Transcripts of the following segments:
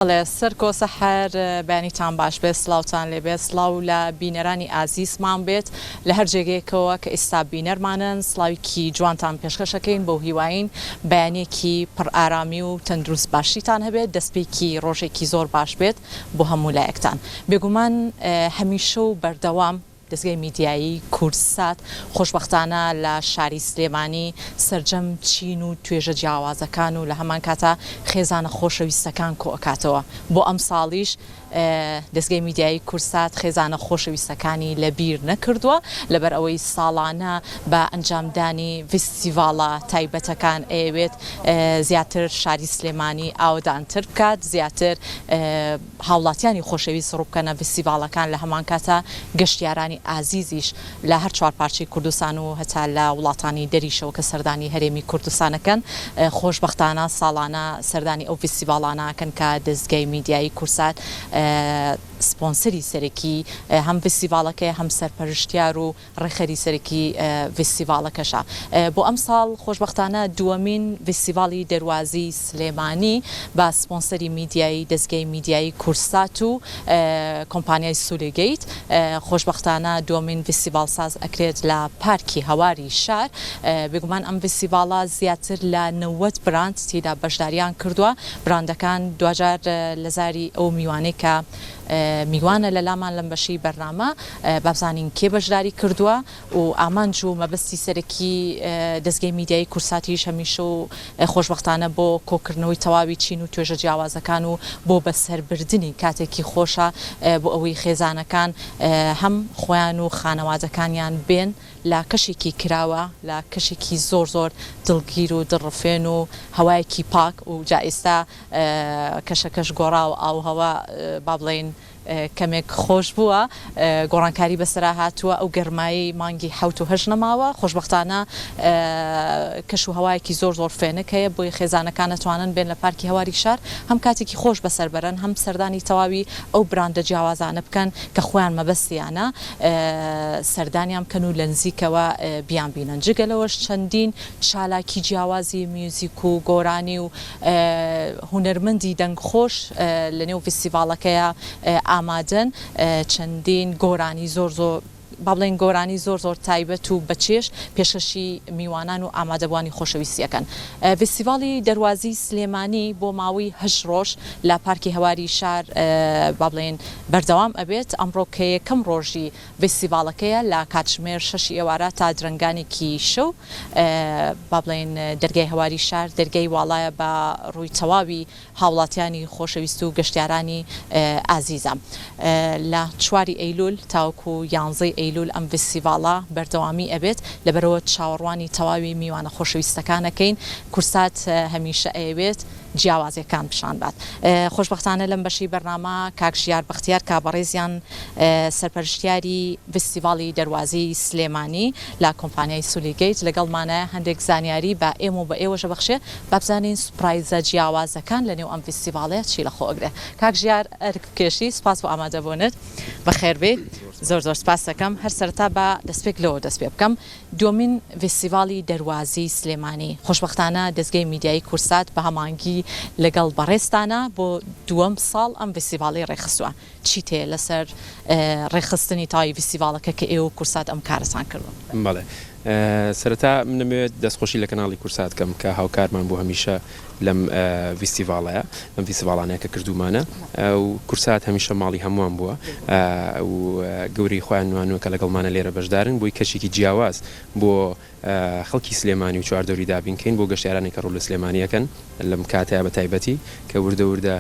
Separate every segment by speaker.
Speaker 1: بەڵێ سەرکۆ سەحەر بەیانیتان باش بێت سڵاوتان لێ بێت سڵاو لە بینەرانی ئازیزمان بێت لە هەر جێگەیەکەوە کە ئیستا بینەرمانن سڵاویکی جوانتان پێشکەش ئەکەین بەو هیواین بەیانیەکی پڕ ئارامی و تەندروست باشیتان هەبێت دەستپێکی ڕۆژێکی زۆر باش بێت بۆ هەموو لایەکتان بێگومان هەمیشە و بەردەوام دەزگای میدیایی کوردسات خۆشبەختانە لە شاری سلێمانی سەرجەم چین و توێژە جیاوازەکان و لە هەمان کاتا خێزانە خۆشەویستەکان کۆئەکاتەوە بۆ ئەمساڵیش دەزگای میدیایی کوردسات خێزانە خۆشەویستەکانی لە بیر نەکردووە لەبەر ئەوەی ساڵانە بە ئەنجامدانی ڤیستیڤاڵە تایبەتەکان ئەیەوێت زیاتر شاری سلێمانی ئاوەدانتر بکات زیاتر هاوڵاتیانی خۆشەویست ڕووبکەنە ڤیستیڤاڵەکان لە هەمان کاتا گەشتیارانی ئازیزیش لە هەر چوارپارچەی کوردستان و هەتا لە وڵاتانی دەریشەوە کە سەردانی هەرێمی کوردستان ئەکەن خۆشبەختانە ساڵانە سەردانی ئەو ڤیستیڤاڵانە ئەکەن کە دەزگای میدیایی کوردسات سپۆنسەری سەرەکی هەم ڤیستیڤاڵەکەیە هەم سەرپەرشتیار و ڕێکخەری سەرەکی ڤیستیڤاڵەکەشە. بۆ ئەمساڵ خۆشبەختانە دووەمین ڤیستیڤاڵی دەروازی سلێمانی بە سپۆنسەری میدیایی دەزگای میدیایی کوردسات و کۆمپانیای سولیگەیت خۆشبەختانە دووەمین ڤیستیڤاڵ ساز ئەکرێت لە پارکی هەواری شار. بێگومان ئەم ڤیستیڤاڵە زیاتر لە 90 براند تێیدا بەشداریان کردووە. براندەکان دواجار لە زاری ئەو میوانەی کە میوانە لە لامان لەم بەشەی بەرنامە با بزانین کێ بەشداری کردووە و ئامانج و مەبەستی سەرەکی دەزگای میدیایی کوردساتیش هەمیشە و خۆشبەختانە بۆ کۆکردنەوەی تەواوی چین و توێژە جیاوازەکان و بۆ بەسەربردنی کاتێکی خۆشە بۆ ئەوەی خێزانەکان هەم خۆیان و خانەوادەکانیان بێن لە کەشێکی کراوە لە کەشێکی زۆر زۆر دڵگیر و دڵڕفێن و هەوایەکی پاک و جا ئیستا کەشەکەش گۆڕاوە ئاووهەوا با بڵێین کەمێک خۆش بووە گۆڕانکاری بەسەرا هاتووە ئەو گەرمایی مانگی حەوت و هەشت نەماوە خۆشبەختانە کەش و هەوایەکی زۆر زۆر فێنک هەیە بۆیە خێزانەکان ئەتوانن بێن لە پارکی هەواری شار هەم کاتێکی خۆش بەسەر بەرن هەم سەردانی تەواوی ئەو براندە جیاوازانە بکەن کە خۆیان مەبەستیانە سەردانیان بکەن و لە نزیکەوە بیانبینن جگە لەوەش چەندین چالاکی جیاوازی میوزیک و گۆرانی و هونەرمەندی دەنگخۆش لەنێو ڤیستیڤاڵەکەیا ئامادەن، چەندین گۆرانی زۆر زۆر با بڵێین گۆرانی زۆر زۆر تایبەت و بەچێژ پێشکەشی میوانان و ئامادەبووانی خۆشەویستی ئەکەن. ڤیستیڤاڵی دەروازی سلێمانی بۆ ماوەی هەشت ڕۆژ لە پارکی هەواری شار با بڵێین بەردەوام ئەبێت، ئەمڕۆ کە یەکەم ڕۆژی ڤیستیڤاڵەکەیە لە کاتژمێر شەشی ئێوارە تا درەنگانێکی شەو با بڵێین دەرگای هەواری شار دەرگای واڵایە بە ڕووی تەواوی هاوڵاتیانی خۆشەویست و گەشتیارانی ئازیزە. لە چواری ئەیلول تاوەکو یانزەی ئەیلول ئەم ڤیستیڤاڵە بەردەوامی ئەبێت، لەبەرئەوە چاوەڕوانی تەواوی میوانە خۆشەویستەکان ئەکەین، کوردسات هەمیشە ئەیەوێت جیاوازیەکان پیشان بات. خۆشبەختانە لەم بەشەی بەرنامە کاک ژیار بەختیار کە بەڕێزیان سەرپەرشتیاری ڤیستیڤاڵی دەروازی سلێمانی لە کۆمپانیای سولی گەیت لەگەڵمانە هەندێک زانیاری بە ئێمە و بە ئێوەش ئەبەخشێ با بزانین سوپرایزە جیاوازەکان لە نێو ئەم ڤیستیڤاڵەیا چی لە خۆ ئەگرێ. کاک ژیار ئەرک بکێشی سوپاس بۆ ئامادەبوونت بەخێربێیت زۆر زۆر سوپاست دەکەم هەر سەرەتا با دەستپێک لەوە دەست پێ بکەم دووەمین ڤیستیڤاڵی دەروازی سلێمانی، خۆشبەختانە دەزگای میدیایی کوردسات بە هەماهەنگی لەگەڵ بەڕێزتانا بۆ دووەم ساڵ ئەم ڤیستیڤاڵەی ڕێکخستووە، چیت هەیە لەسەر ڕێکخستنی تەواوی ڤیستیڤاڵەکە کە ئێوە و کوردسات ئەم کارەتان کردووە؟
Speaker 2: بەڵێ سەرەتا من دەمەوێت دەستخۆشی لە کەناڵی کوردسات بکەم کە هاوکارمان بوو هەمیشە لەم ڤیستیڤاڵەیە لەم ڤیستیڤاڵانەیە کە کردوومانە و کوردسات هەمیشە ماڵی هەمووان بووە و گەورەی خۆیان نوانووە کە لەگەڵمانە لێرە بەشدارن بۆی کەشێکی جیاواز بۆ خەڵکی سلێمانی و چواردەوری دابین کەین بۆ گەشتیارانی کە ڕوو لە سلێمانی ئەکەن لەم کاتەیا بە تایبەتی کە وردە وردە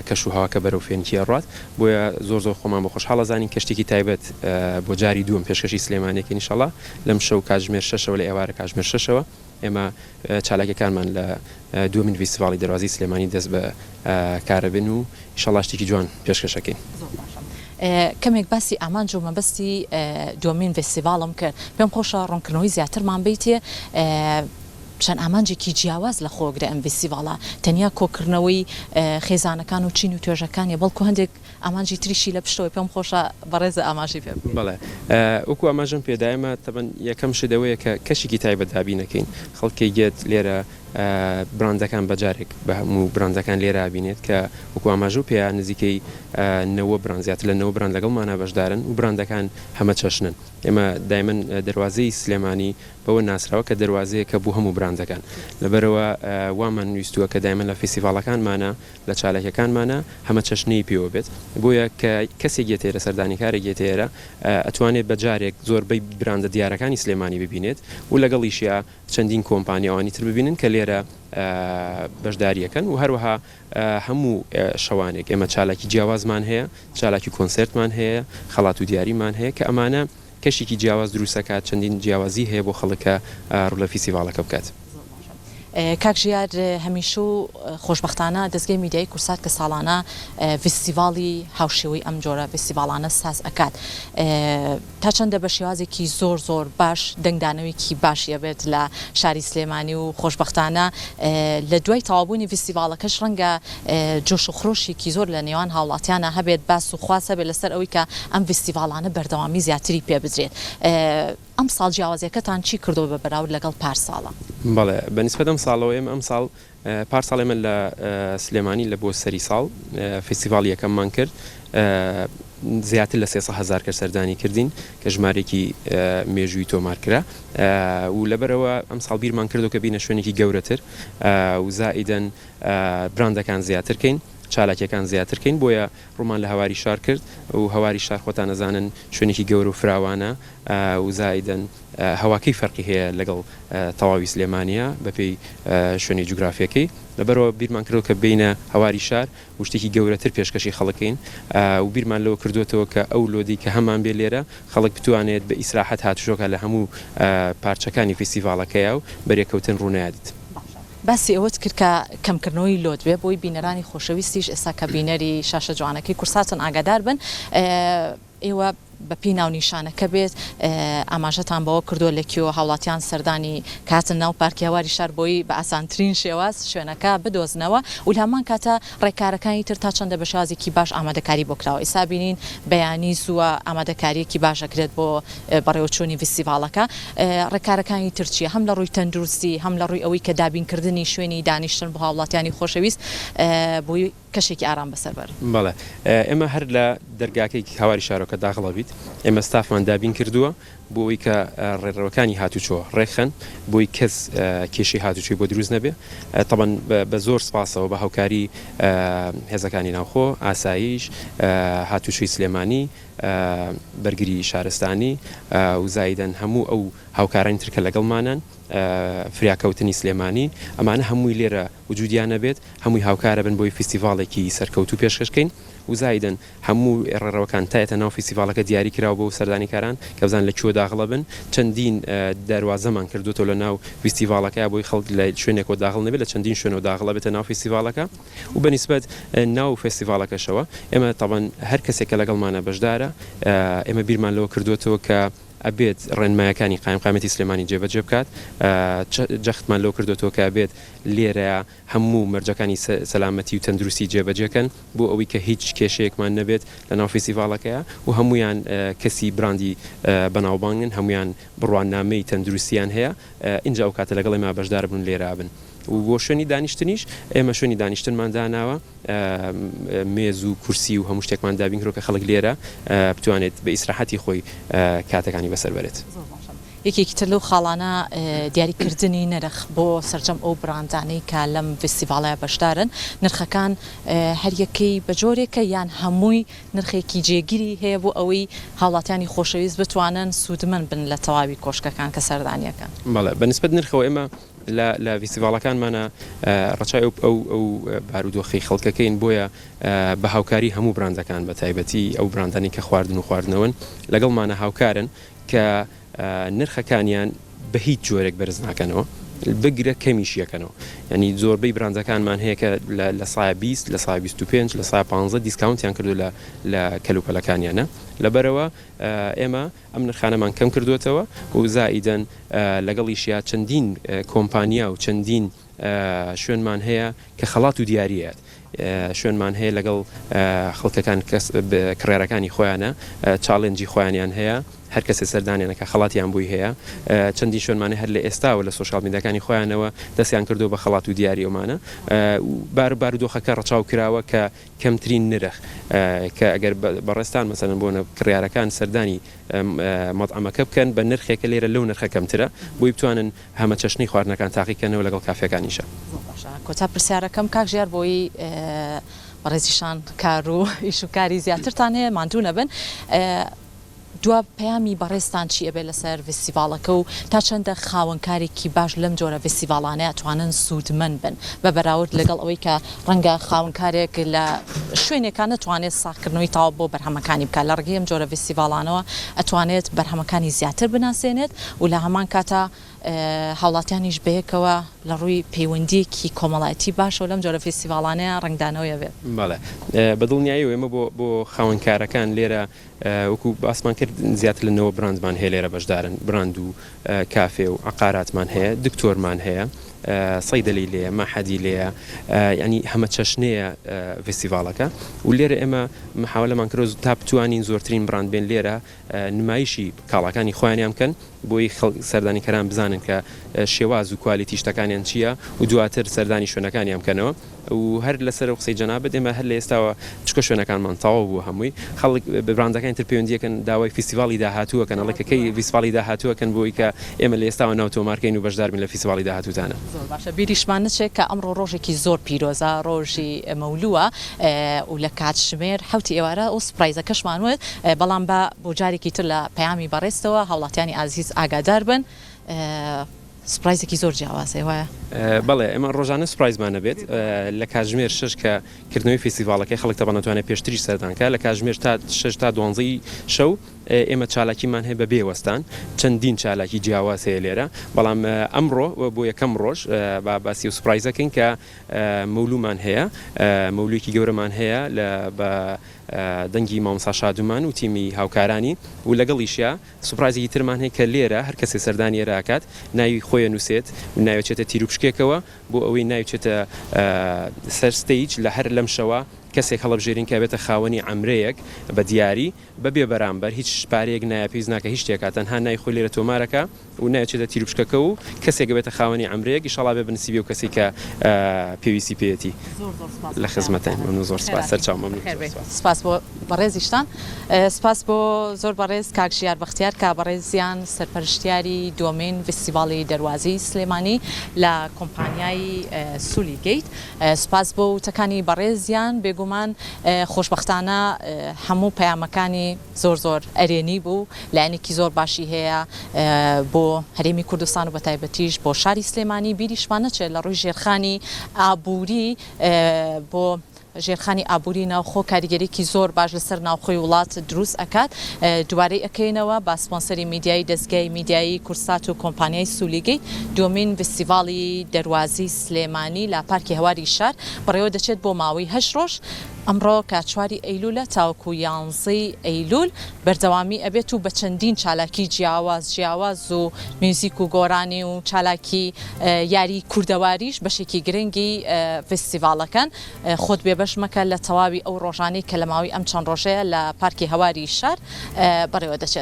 Speaker 2: کەش و هەواکە بەرەو فێنکی ئەڕوات بۆیە زۆر زۆر خۆمان بە خۆشحاڵ ئەزانین کە شتێکی تایبەت بۆ جاری دووەم پێشکەشی سلێمانی ئەکەین ئیشەڵا لەم شەو کاتژمێر شەشەوە لە ئێوارە کاتژمێر شەشەوە ئێمە چالاکیەکانمان لە دووەمین ڤیستیڤاڵی دەروازەی سلێمانی دەست بە کارە بن و ئیشەڵا شتێکی جوان پێشکەش ئەکەین.
Speaker 1: زۆر باشە کەمێک باسی ئامانج و مەبەستی دووەمین ڤیستیڤاڵم کرد پێم خۆشە ڕوونکردنەوەی زیاترمان بەیتێ چەند ئامانجێکی جیاواز لە خۆگرە ئەم ڤیستیڤاڵە تەنیا کۆکردنەوەی خێزانەکان و چین و توێژەکان نیە بەڵکو هەندێک ئامانجی تریشی لە پشتەوەی پێم خۆشە بەڕێزت ئاماژەی پێ بکەیت.
Speaker 2: بەڵێ وەکو ئاماژەم پێدا ئێمە تەبەن یەکەم شت ئەوەیە کە کەشێکی تایبەت دابین ئەکەین خەڵکێک یەت لێرە. براندەکان بە جارێک بە هەموو براندەکان لێرە ئەبینێت کە وەکو ئاماژەو پێیا نزیکەی نەوە براند زیاتر لە نەوە براند لەگەڵمانا بەشدارن و براندەکان هەمەچەشنن. ئێمە دایمەن دەروازەی سلێمانی بەوە ناسراوە کە دەروازەیەکە بۆ هەموو براندەکان لەبەرئەوە وامان ویستووە کە دایمەن لە فیستیڤاڵەکانمانا لە چالاکیەکانمانا هەمەچەشنەیی پێوە بێت بۆیە کە کەسێک یەتە ئێرە سەردانیکارێک یەتە ئێرە ئەتوانێت بە جارێک زۆربەی براندە دیارەکانی سلێمانی ببینێت و لەگەڵیشیا چەندین کۆمپانیا ئەوانی تر ببینن کە لێرە بەشداریەکەن و هەروەها هەموو شەوانێک ئێمە چالاکی جیاوازمان هەیە، چالاکی کۆنسێرتمان هەیە، خەڵات و دیاریمان هەیە کە ئەمانە کەشێکی جیاواز دروست ئەکات، چەندین جیاوازی هەیە بۆ خەڵک کە ڕوو لە فیستیڤاڵەکە بکات.
Speaker 1: کاک ژیار هەمیشە و خۆشبەختانە دەزگای میدیایی کوردسات کە ساڵانە ڤیستیڤاڵی هاوشێوەی ئەم جۆرە ڤیستیڤاڵانە ساز ئەکات تا چەندە بە شێوازێکی زۆر زۆر باش دەنگدانەوەیەکی باشی ئەبێت لە شاری سلێمانی و خۆشبەختانە لە دوای تەواوبوونی ڤیستیڤاڵەکەش ڕەنگە جۆش و خرۆشێکی زۆر لە نێوان هاوڵاتیانا هەبێت باس و خواست هەبێت لەسەر ئەوەی کە ئەم ڤیستیڤاڵانە بەردەوامی زیاتری پێ بدرێت ئەمساڵ جیاوازیەکەتان چی کردووە بە بەراورد لەگەڵ پار ساڵە؟
Speaker 2: بەڵێ بە نیسبەت ئەمساڵەوە ئێمە ئەمساڵ پار ساڵ ئێمە لە سلێمانی لە بۆ سەری ساڵ فیستیڤاڵی یەکەممان کرد زیاتر لە 300 هەزار کەس سەردانی کردین کە ژمارێکی مێژووی تۆمار کرا و لەبەرەوە ئەم ساڵ بیرمان کردو کە بینە شوێنێکی گەورەتر و زائیدەن براندەکان زیاتر کەین چالاکیەکان زیاتر کەین بۆیە ڕوومان لە هەواری شار کرد و هەواری شار خۆتان ئەزانن شوێنێکی گەورە و فراوانە و زائیدەن هەواکەی فەرقی هەیە لەگەڵ تەواوی سلێمانیە بەپێی شوێنی جوگرافیەکەی لەبەرئەوە بیرمان کردەوە کە بێینە هەواری شار و شتێکی گەورەتر پێشکەشی خەڵک کەین و بیرمان لەوە کردووەتەوە کە ئەو load ی کە هەمان بێ لێرە خەڵک بتوانێت بە ئیسراحەت هاتوچۆ کا لە هەموو پارچەکانی فیستیڤاڵەکەیا و بەرێکەوتن ڕوونەیادت.
Speaker 1: باشە باسی ئەوەت کرد کە کەمکردنەوەی load بێ بۆی بینەرانی خۆشەویستیش ئێستا کە بینەری شاشە جوانەکەی کوردساتن ئاگادار بن ئێوە بە پێی ناونیشانەکە بێت ئاماژەتان بەوە کردووە لە کوێوە هاوڵاتیان سەردانی کاتن ناو پارکی هەواری شار بۆی بە ئاسانترین شێواز شوێنەکە بدۆزنەوە و لە هەمان کاتا ڕێکارەکانی تر تا چەندە بە شێوازێکی باش ئامادەکاری بۆ کراوە ئیستا بینین بەیانی زووە ئامادەکاریەکی باش ئەکرێت بۆ بەڕێوەچوونی ڤیستیڤاڵەکە ڕێکارەکانی تر چیە هەم لە ڕووی تەندروستی هەم لە ڕووی ئەوەی کە دابینکردنی شوێنی دانیشتن بۆ هاوڵاتیانی خۆشەویست بۆی کەشێکی ئارام بەسەر بەرن.
Speaker 2: بەڵێ ئێمە هەر لە دەرگاکەی هەواری شارۆکە داخڵ ئەبیت ئێمە ستافمان دابین کردووە بۆ ئەوەی کە ڕێڕەوەکانی هاتوچۆ ڕێکخەن بۆی کەس کێشەی هاتوچۆی بۆ دروست نەبێ تەبەن بە زۆر سپاسەوە بە هاوکاری هێزەکانی ناوخۆ ئاسایش هاتوچۆی سلێمانی بەرگری شارستانی و زایدەن هەموو ئەو هاوکارانی تر کە لەگەڵمانن فریاکەوتنی سلێمانی ئەمانە هەمووی لێرە وجودیان نەبێت هەمووی هاوکارەبن بۆی فیستیڤاڵێکی سەرکەوتوو پێشکەش کەین و زایدەن هەموو ڕێڕەوەکان تا یەتە ناو فیستیڤاڵەکە دیاری کراوە بۆ سەردانیکاران کە بزانن لە کوێ داغڵەبن چەندین دەروازەمان کردووەتەوە لە ناو فیستیڤاڵەکە بۆی خەڵک لە شوێنێکەوە داغڵ نەبێت لە چەندین شوێنەوە داغڵەبێتە ناو فیستیڤاڵەکە و بە نیسبەت ناو فێستیڤاڵەکەشەوە ئێمە تەبەن هەر کەسێک کە لەگەڵمانە بەشدارە ئێمە بیرمان لەوە کردووەتەوە کە ئەبێت ڕێنمایەکانی قایمقامیەتی سلێمانی جێبەجێ بکات، جەختمان لەوە کردۆتەوە کە ئەبێت لێرە هەموو مەرجەکانی سەلامەتی و تەندروستی جێبەجێ کەن بۆ ئەوەی کە هیچ کێشەیەکمان نەبێت لەناو فیستیڤاڵەکەیا و هەموویان کەسی براندی بەناوبانگن هەموویان بڕوانامەی تەندروستیان هەیە ئینجا ئەو کاتە لەگەڵ ئێمە بەشدار بن و لێرە ئەبن و بۆ شوێنی دانیشتنیش ئێمە شوێنی دانیشتنمان داناوە. مێز و کورسی و هەموو شتێکمان دابین کردوە کە خەڵک لێرە بتوانێت بە ئیسراحەتی خۆی کاتەکانی بەسەر بەرێت.
Speaker 1: زۆر باشە. یەکێکی تر لەو خاڵانە دیاری کردنی نرخ بۆ سەرجەم ئەو براندانەی کە لەم ڤیستیڤاڵەیا بەشدارن، نرخەکان هەر یەکەی بە جۆرێکە یان هەمووی نرخێکی جێگیری هەیە بۆ ئەوەی هاوڵاتیانی خۆشەویست بتوانن سوودمەند بن لە تەواوی کۆشکەکان کە سەردانی ئەکەن؟
Speaker 2: بەڵێ بە نیسبەت نرخەوە ئێمە لە لە ڤیستیڤاڵەکانمانا ڕەچاوی ئەو ئەو ئەو بارودۆخەی خەڵکەکەین بۆیە بە هاوکاری هەموو براندەکان بە تایبەتی ئەو براندانەی کە خواردن و خواردنەوەن لەگەڵمانە هاوکارن کە نرخەکانیان بە هیچ جۆرێک بەرز ناکەنەوە بگرە کەمیش یەکەنەوە ینی زۆربەی براندەکانمان هەیە کە لە سایە 20 لە سایە 25 لە سایە 15 discount یان کردو لە لە کەلوپەلەکانیانە لەبەرەوە ئێمە ئەم نرخانەمان کەم کردووەتەوە و زائیدەن لەگەڵیشیا چەندین کۆمپانیا و چەندین شوێنمان هەیە کە خەڵات و دیارییەت شوێنمان هەیە لەگەڵ خەڵکەکان کڕیارەکانی خۆیانە challenge ی خۆیانیان هەیە. هەر کەسێ سەردانیان ئەکا خەڵاتیان بۆی هەیە چەندین شوێنمان هەیە هەر لە ئێستاوە لە social media کانی خۆیانەوە دەستیان کردووە بە خەڵات و دیاری ئەومانە بار بارودۆخەکە ڕەچاو کراوە کە کەمترین نرخ کە ئەگەر بەڕێزتان مەسەلەن بۆنە کڕیارەکان سەردانی مەتعەمەکە بکەن بە نرخێکە لێرە لەو نرخە کەمترە بۆی بتوانن هەمەچەشنەی خواردنەکان تاقیکەنەوە لەگەڵ کافێکانیشا.
Speaker 1: زۆر باشە کۆتا پرسیارەکەم کاک ژیار بۆی بەڕێزیشان کار و ئیش و کاری زیاترتان هەیە ماندوو نەبن دوا پەیامی بەڕێزتان چی ئەبێت لەسەر ڤیستیڤاڵەکە و تا چەندە خاوەن کارێکی باش لەم جۆرە ڤیستیڤاڵانەیە ئەتوانن سوودمەند بن بە بەراورد لەگەڵ ئەوەی کە ڕەنگە خاوەن کارێک لە شوێنێکا نەتوانێت ساغکردنەوەی تەواو بۆ بەرهەمەکانی بکات لە ڕێگەی ئەم جۆرە ڤیستیڤاڵانەوە ئەتوانێت بەرهەمەکانی زیاتر بناسێنێت و لە هەمان کاتا هاوڵاتیانیش بەیەکەوە لە ڕووی پەیوەندییەکی کۆمەڵایەتی باشەوە لەم جۆرە فیستیڤاڵانەیە ڕەنگدانەوەی ئەبێت.
Speaker 2: بەڵێ بە دڵنیاییەوە ئێمە بۆ بۆ خاوەنکارەکان لێرە وەکو باسمان کرد زیاتر لە 90 براندمان هەیە لێرە بەشدارن براند و کافێ و عەقاراتمان هەیە دکتۆرمان هەیە سەیدەلی لێیە مەعهەدی لێیە یانی هەمەچەشنەیە ڤیستیڤاڵەکە و لێرە ئێمە محاوەلەمان کردوە تا بتوانین زۆرترین براند بێن لێرە نمایشی کاڵاکانی خۆیانیان بکەن بۆی خەڵک سەردانیکەران بزانن کە شێواز و کوالیتی شتەکانیان چییە و دواتر سەردانی شوێنەکانیان بکەنەوە و هەر لەسەر ئەو قسەی جەنابت ئێمە هەر لە ئێستاوە چونکە شوێنەکانمان تەواو بووە هەمووی خەڵک براندەکانی تر پەیوەندیەکەن داوای فیستیڤاڵی داهاتووەکەن ئەڵێ کە کەی فیستیڤاڵی داهاتووەکەن بۆی کە ئێمە لە ئێستاوە ناو تۆمارکەین و بەشداربین لە فیستیڤاڵی داهاتووتانە.
Speaker 1: زۆر باشە بیریشمان نەچێت کە ئەمڕۆ ڕۆژێکی زۆر پیرۆزە ڕۆژی مەولووە و لە کاتژمێر حەوتی ئێوارە و سپرایزەکەشمان وت بەڵام با بۆ جارێکی تر لە پەیامی بەڕێزتەوە هاوڵاتیانی ئازیز ئاگادار بن سپرایزێکی زۆر جیاوازە وایە؟
Speaker 2: بەڵێ ئێمە ڕۆژانە سپرایزمان ئەبێت لە کاتژمێر شەش کە کردنەوەی فیستیڤاڵەکەی خەڵک تەبعەن ئەتوانێت پێشتریش سەردان کا لە کاتژمێر تا شەش تا دوانزەی شەو ئێمە چالاکیمان هەیە بە بێ وەستان چەندین چالاکی جیاواز هەیە لێرە بەڵام ئەمڕۆ بۆ یەکەم ڕۆژ با باسی و سپرایزەکەین کە مەولومان هەیە مەولویەکی گەورەمان هەیە لە بە دەنگی مامۆستا شادومان و تیمی هاوکارانی و لەگەڵیشیا سوپرایزێکی ترمان هەیە کە لێرە هەر کەسێ سەردانی ئێرە ئەکات ناوی خۆی ئەنوسێت و ناوی ئەچێتە تیروپشکێکەوە بۆ ئەوەی ناوی بچێتە سەر stage لە هەر لەم شەوە کەسێک هەڵەبژێرین کە ئەبێتە خاوەنی عەمرەیەک بە دیاری بە بێ بەرامبەر هیچ پارەیەک نایە پێویست ناکە هیچ شتێکا تەنها ناوی خۆی لێرە تۆمارەکا و ناوی چێتە تیروپشکەکە و کەسێک ئەبێتە خاوەنی عەمرەیەک ئیشەڵا بێ بە نسیبی ئەو کەسەی کە پێویستی پێیەتی
Speaker 1: زۆر زۆر سپاس
Speaker 2: لە
Speaker 1: بۆ
Speaker 2: خزمەتتاین
Speaker 1: پەیامتان
Speaker 2: مەمنون زۆر سپاس
Speaker 1: خێراتین
Speaker 2: سەرچاو مەمنون
Speaker 1: خێر
Speaker 2: زۆر
Speaker 1: بێی
Speaker 2: سپاس.
Speaker 1: سپاس بۆ بەڕێزیشتان سپاس بۆ زۆر بەڕێز کاک ژیار بەختیار کە بەڕێزیان سەرپەرشتیاری دووەمین ڤیستیڤاڵی دەروازی سلێمانی لە کۆمپانیای سولی گەیت سپاس بۆ وتەکانی بەڕێزیان بێگومان خۆشبەختانە هەموو پەیامەکانی زۆر زۆر ئەرێنی بوو، لایەنێکی زۆر باشی هەیە بۆ هەرێمی کوردستان و بەتایبەتیش بۆ شاری سلێمانی، بیریشمان نەچێت لە ڕووی ژێرخانی ئابووری بۆ ژێرخانی ئابووری ناوخۆ کاریگەریی زۆر باش لەسەر ناوخۆی وڵات دروست ئەکات، دووبارەی ئەکەینەوە بە سپۆنسەری میدیایی دەزگای میدیایی کوردسات و کۆمپانیای سولیگەیت دووەمین ڤیستیڤاڵی دەروازی سلێمانی لە پارکی هەواری شار بەڕێوە دەچێت بۆ ماوەی هەشت ڕۆژ. ئەمڕۆ کە چواری ئەیلولە تاوەکو یانزەی ئەیلول بەردەوامی ئەبێت و بە چەندین چالاکی جیاواز جیاواز و میوزیک و گۆرانی و چالاکی یاری کوردەواریش بەشێکی گرنگی ڤیستیڤاڵەکەن. خۆت بێبەش مەکە لە تەواوی ئەو ڕۆژانەی کە لە ماوەی ئەم چەند ڕۆژەیە لە پارکی هەواری شار بەڕێوە دەچێت.